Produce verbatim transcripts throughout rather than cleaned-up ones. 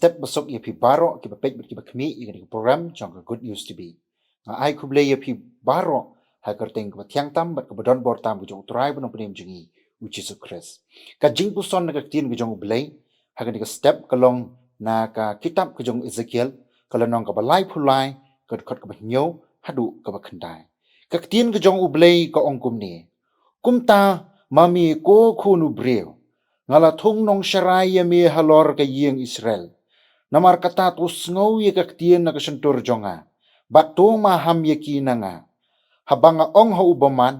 Tep basuk ïa phi baroh kiba peit bad kiba khmih ïa kane ka program jong ka Good News T V. Nga ai khublei ïa phi baroh ha ka kyrteng kaba thiang tam bad kaba don bor tam ka jong U Trai ba nongpynim jong ngi, U Jisu Khrist. Ka jingpuson na ka ktien ka jong U Blei ha kane ka step ka long na ka kitab ka jong Ezekiel, ka lynnong kaba laiphew lai, ka dkhot kaba hynñiew haduh kaba khyndai. Ka ktien ka jong U Blei ka ong kumne: Kumta ma me, ko khun u briew, nga la thung nongsharai ïa me halor ka ïing Israel. Namar kata to sngew ïa ka ktien na ka shyntur jong nga, bad to maham ïa ki na nga. Haba nga ong ha u bymman,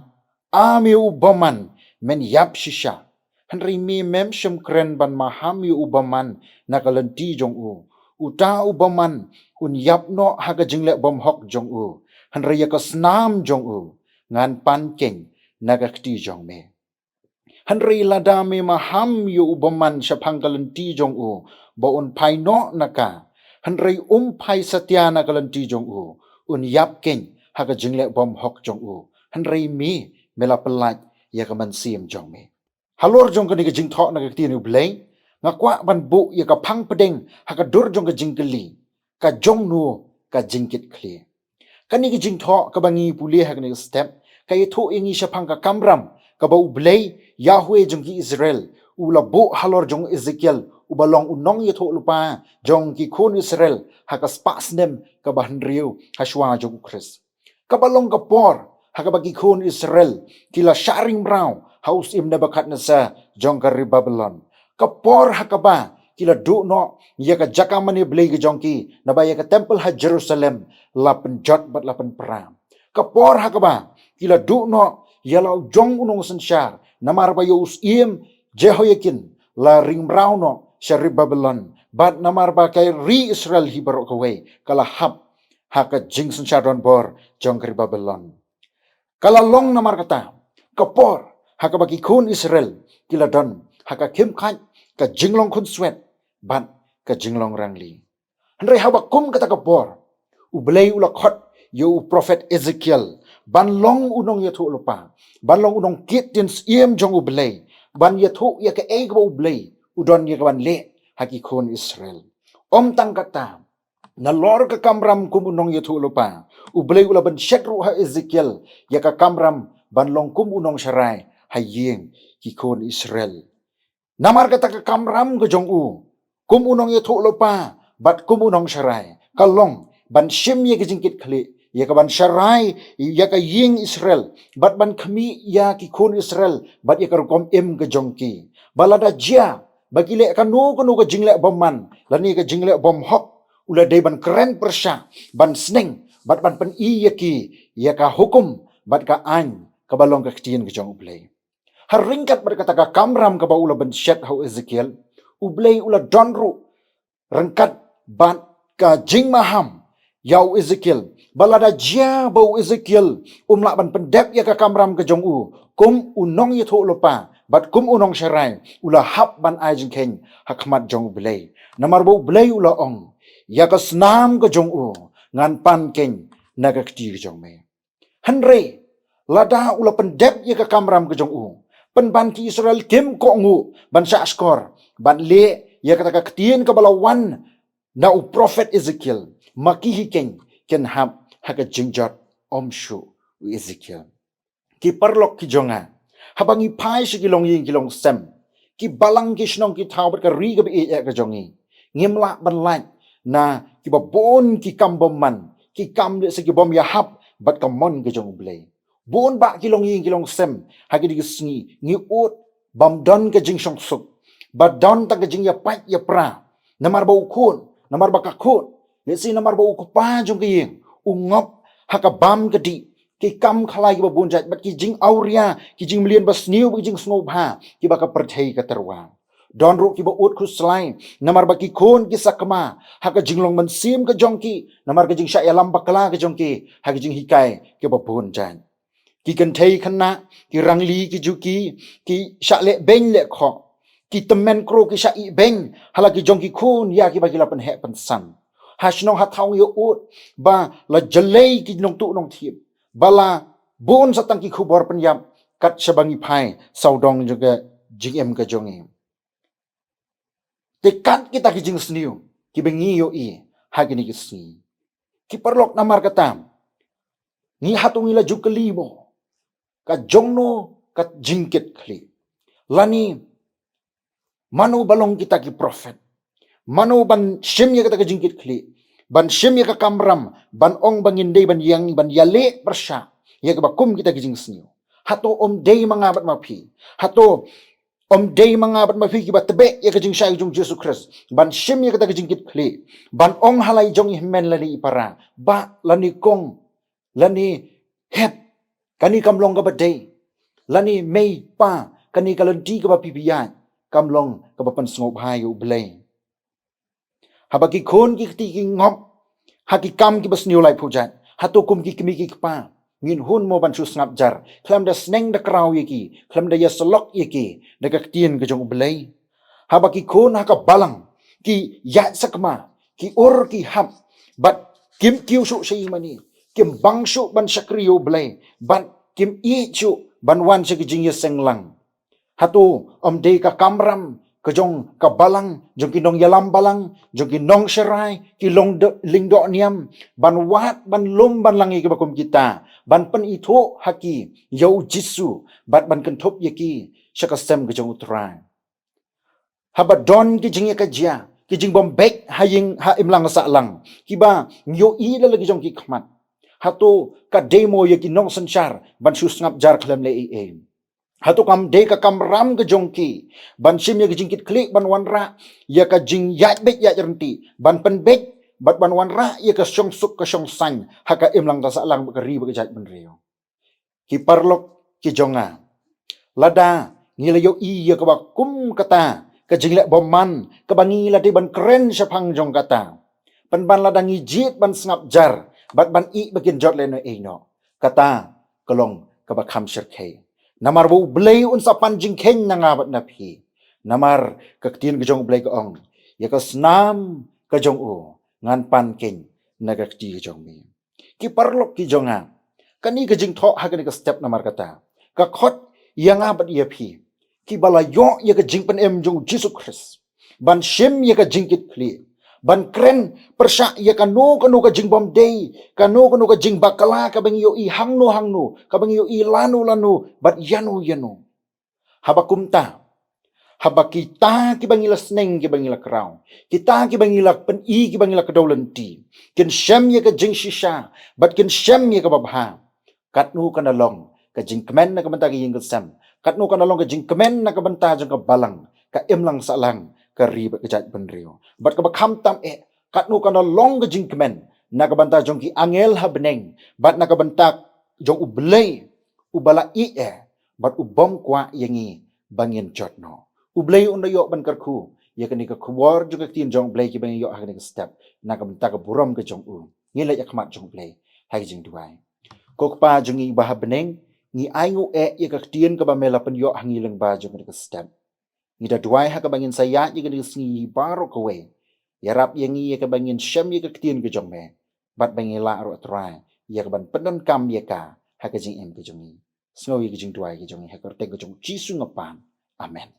A me u bymman, men ïap shisha. Hynrei me mem shym kren ban maham ïa u bymman na ka lynti jong u. Uta u bymman un ïap noh ha ka jingleh bymhok jong u, hynrei ïa ka snam jong u ngan pan keiñ na ka kti jong me. Hynrei lada me maham ïa u bymman shaphang ka lynti jong u, ba un phai noh na ka, hynrei um phai satia na ka lynti jong u, un ïap keiñ ha ka jingleh bymhok jong u. Hynrei me, me la pyllait ïa ka mynsiem jong me. Halor jong kane ka jingthoh na ka ktien U Blei, nga kwah ban buh ïa ka phang pdeng ha ka dur jong ka jingkylli: Ka jong no ka jingkitkhlieh? Kane ka jingthoh kaba ngi pule ha kane ka step ka ïathuh ïa ngi shaphang ka kamram kaba U Blei, Yahweh jong ki Israel, u la buh halor jong u Ezekiel, uba long u nongïathuhlypa jong ki khun Israel ha ka spah snem kaba hynriew hashwa jong U Khrist. Kaba long ka por ha kaba ki khun Israel ki la shah ring mraw ha u syiem Nebukadnesar jong ka ri Babilon. Ka por ha kaba ki la duh noh ïa ka jaka mane blei ka jong ki, naba ïa ka templ ha Jerusalem la pynjot bad la pynpra. Ka por ha kaba ki la duh noh ïa la u jong u nongsynshar, namar ba ïa u syiem Jehoiakin la ring mraw noh sha ri Babilon, bad namar ba ka ri Israel hi baroh kawei ka la hap ha ka jingsynshar donbor jong ka ri Babilon. Ka la long namar kata ka por ha kaba ki khun Israel ki la don ha ka khim khat, ka jinglong khunswet bad ka jinglong rangli. Hynrei haba kum kata ka por, U Blei u la khot ïa u prophet Ezekiel ban long u nongïathuhlypa, ban long u nongkit ktien syiem jong U Blei, ban ïathuh ïa kaei kaba U Blei u don ïa ka ban leh ha ki khun Israel. Ym tang kata, nalor ka kamram kum u nongïathuhlypa, U Blei u la pynshet ruh ha Ezekiel ïa ka kamram ban long kum u nongsharai ha ïing ki khun Israel. Namar kata ka kamram ka jong u kum u nongïathuhlypa bad kum u nongsharai ka long ban shim ïa ka jingkitkhlieh, ïa ka ban sharai ïa ka ïing Israel, bad ban khmih ïa ki khun Israel bad ïa ka rukom im ka jong ki. Ba lada jia ba ki leh kano kano ka jingleh bymman lane ka jingleh bymhok, u la dei ban kren pyrshah, ban sneng bad ban pyni ïa ki ïa ka hukum bad ka aiñ kaba long ka ktien ka jong U Blei. Ha ryngkat bad kata ka kamram kaba u la pynshet ha u Ezekiel, U Blei u la don ruh ryngkat bad ka jingmaham ïa u Ezekiel, ba lada jia ba u Ezekiel um lah ban pyndep ïa ka kamram ka jong u kum u nongïathuhlypa bad kum u nongsharai, u la hap ban ai jingkheiñ ha khmat jong U Blei. Namar ba U Blei u la ong, ïa ka snam ka jong u ngan pan keiñ na ka kti ka jong me. Hynrei lada u la pyndep ïa ka kamram ka jong u, pynban ki Israel kim kohnguh ban shah shkor ban leh ïa kata ka ktien kaba la wan na u prophet Ezekiel, ma ki hi keiñ kin hap ha ka jingjot, ym shuh u Ezekiel. Ki paralok ki jong nga, haba ngi phai sha ki longïing ki longsem, ki balang ki shnong ki thaw bad ka ri kaba ïeit ka jong ngi, ngim lah ban lait na kiba bun ki kam bymman, ki kam lehse ki bym ïahap bad ka mon ka jong U Blei. Bun bah ki longïing ki longsem ha kine ki sngi ngi ud bym don ka jingshongsuk, ba don tang ka jingïapait ïapra, namar ba u khun, namar ba ka khun, lehse namar ba u kpa jong ka ïing u ngop ha ka bam ka dih, ki kam khalai kiba bun jait bad ki jingawria, ki jingmlien basniew bad ki jingsngewbha kiba ka pyrthei ka tyrwa. Don ruh kiba ud khuslai namar ba ki khun ki sakma ha ka jinglong mynsiem ka jong ki namar ka jingshah ïalam bakla ka jong ki ha ki jinghikai kiba bun jait. Ki kynthei khynnah, ki rangli ki juki, ki shah leh beiñ leh khoh. Ki tymmen kro ki shah ih beiñ ha la ki jong ki khun ïa kiba ki la pynheh pynsan. Ha shnong ha thaw ngi ïa ud ba la jlei ki nongtuh nongthiem, ba la bun sa tang ki khubor pynïap kat shaba ngi phai sawdong jong ka jingim ka jong ngi. Te kat kita ki jingsniew, kiba ngi ïohi ha kine ki sngi. Ki paralok, namar kata, ngi hato ngi la ju kylli mo, ka jong no ka jingkitkhlieh? Lane mano ba long kita ki prophet? Mano ban shim ïa kata ka jingkitkhlieh, ban shim ïa ka kamram, ban ong ba ngin dei ban ïeng, ban ïaleh pyrshah ïa kaba kum kita ki jingsniew? Hato ym dei ma nga bad ma phi? Hato ym dei ma nga bad ma phi kiba tbeh ïa ka jingshai jong Jisu Khrist ban shim ïa kata ka jingkitkhlieh, ban ong ha la i jong i hynmen lane i para, bah lane kong, lane hep, kane kam long kaba dei, lane mei pa, kane ka lynti kaba phi phi ïaid kam long kaba pynsngewbha ïa U Blei? Haba ki khun ki kti ki ngop ha ki kam kiba sniew laiphew jait, hato kum ki kmie ki kpa ngin hun mo ban shu sngap jar, khlem da sneng da kraw ïa ki, khlem da ïasyllok ïa ki da ka ktien ka jong U Blei? Haba ki khun ha ka balang ki ïaid sakma, ki ur ki hap, bad kim kiew shuh sha i mane, kim bang shuh ban shakri ïa U Blei, bad kim ïeit shuh ban wan sha ki jingïaseng lang, hato ym dei ka kamram ka jong ka balang, jong ki nongïalam balang, jong ki nongsharai, ki long de-, lyngdoh niam, ban wad, ban lum, ban lang ïa kiba kum kita, ban pynithuh ha ki ïa U Jisu, bad ban kynthup ïa ki sha ka sem ka jong U Trai? Haba don ki jingïakajia, ki jingbym beit ha ïing ha imlang sahlang, kiba ngi ïohi la la ki jong ki khmat, hato ka dei mo ïa ki nongsynshar ban shu sngap jar khlem leh ei ei? Hato kam dei ka kamram ka jong ki ban shim ïa ka jingkitkhlieh, ban wanrah ïa ka jingïaid beit ïaid ryntih, ban pynbeit bad ban wanrah ïa ka shongsuk ka shongsaiñ ha ka imlang ka sahlang bad ka ri bad ka jaitbynriew? Ki paralok ki jong nga, lada ngi la ïohi ïa kaba kum kata ka jingleh bymman kaba ngi la dei ban kren shaphang jong kata, pynban lada ngi jied ban sngap jar bad ban ïeh ba kin jot lehnoh ei noh, kata ka long kaba kham shyrkhei. Namar ba U Blei un sa pan jingkheiñ na nga bad na phi. Namar ka ktien ka jong U Blei ka ong, ïa ka snam ka jong u ngan pan kheiñ na ka kti ka jong me. Ki paralok ki jong nga, kane ka jingthoh ha kane ka step namar kata ka khot ïa nga bad ïa phi, kiba la ïoh ïa ka jingpynim jong U Jisu Khrist, ban shim ïa ka jingkitkhlieh, ban kren pyrshah ïa kano kano ka jingbymdei, kano kano ka jingbakla kaba ngi ïohi hangno hangno, kaba ngi ïohi lano lano bad ïano ïano. Haba kumta, haba kita kiba ngi la sneng, kiba ngi la kraw, kita kiba ngi la pyni, kiba ngi la kdew lynti, kin shem ïa ka jingshisha bad kin shem ïa kaba bha, katno kan da long ka jingkmen na ka bynta ka ïing ka sem, katno kan da long ka jingkmen na ka bynta jong ka balang, ka imlang sahlang, ka ri bad ka jaitbynriew. Bad kaba kham tam eh, katno kan da long ka jingkmen na ka bynta jong ki angel ha bneng bad na ka bynta jong U Blei, uba la ïeit eh bad u bym kwah ïa ngi ba ngin jot noh. U Blei un da ïoh ban kyrkhu ïa kane ka khubor jong ka ktien jong U Blei kiba ngi ïoh ha kane ka step na ka bynta ka burom ka jong u. Ngin leit ha khmat jong U Blei ha ka jingduwai. Ko Kpa jong ngi ba ha bneng, ngi ainguh eh ïa ka ktien kaba me la pynïoh ha ngi lyngba jong kane ka step. Ngi da duwai ha kaba ngin sa ïaid ïa kane ka sngi baroh kawei, ïarap ïa ngi ïa kaba ngin shem ïa ka ktien ka jong me, bad ba ngin lah ruh, Trai, ïa kaban pyndonkam ïa ka ha ka jingim ka jong ngi. Sngew ïa ka jingduwai ka jong ngi ha ka kyrteng ka jong U Jisu nga pan. Amen.